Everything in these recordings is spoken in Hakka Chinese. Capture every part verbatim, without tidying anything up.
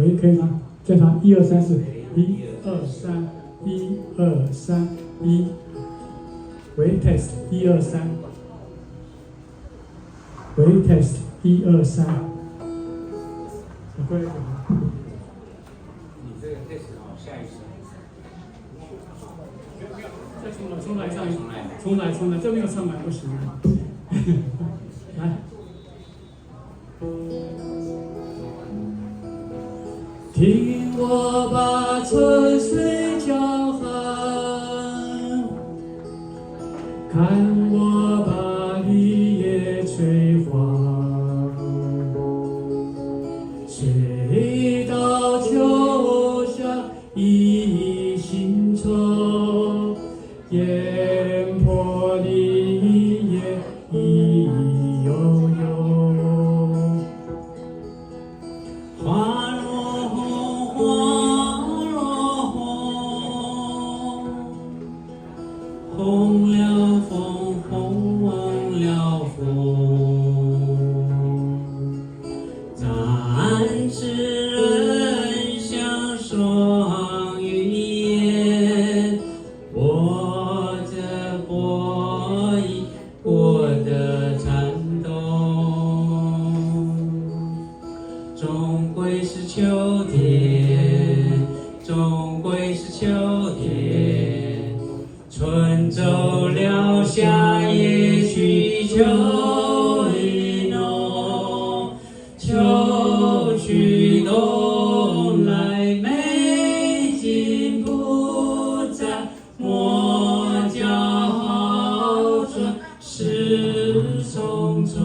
喂，可以吗？再唱一二三四，一二三，一二三，一。喂，test，一二三。喂，test，一二三。你这个 test 好，下一次。再重来，重来一唱，重来，重来，这没有唱完不行啊。来。 听我把春水叫喊，看我把绿叶催黄。谁道秋香一心愁，烟波里夜 意悠悠。花落红，花落红，红了红，红了红。在此人相送一别， 我这波已过得颤抖。终归是秋天，终归是秋天。春走了，夏也去，秋已浓，秋去冬来，美景不再。 莫教好春事匆匆，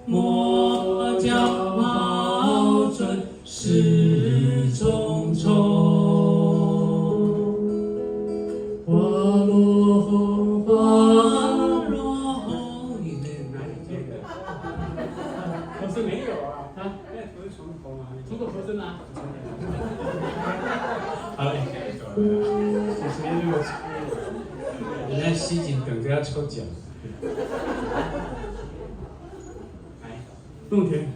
莫教好春事匆匆。花落红，花落红。你这哪里见的？我是没有啊。啊？那不是重头吗？重头不是吗？ 好嘞，下一首了。人家西景等着要抽奖。来，弄甜。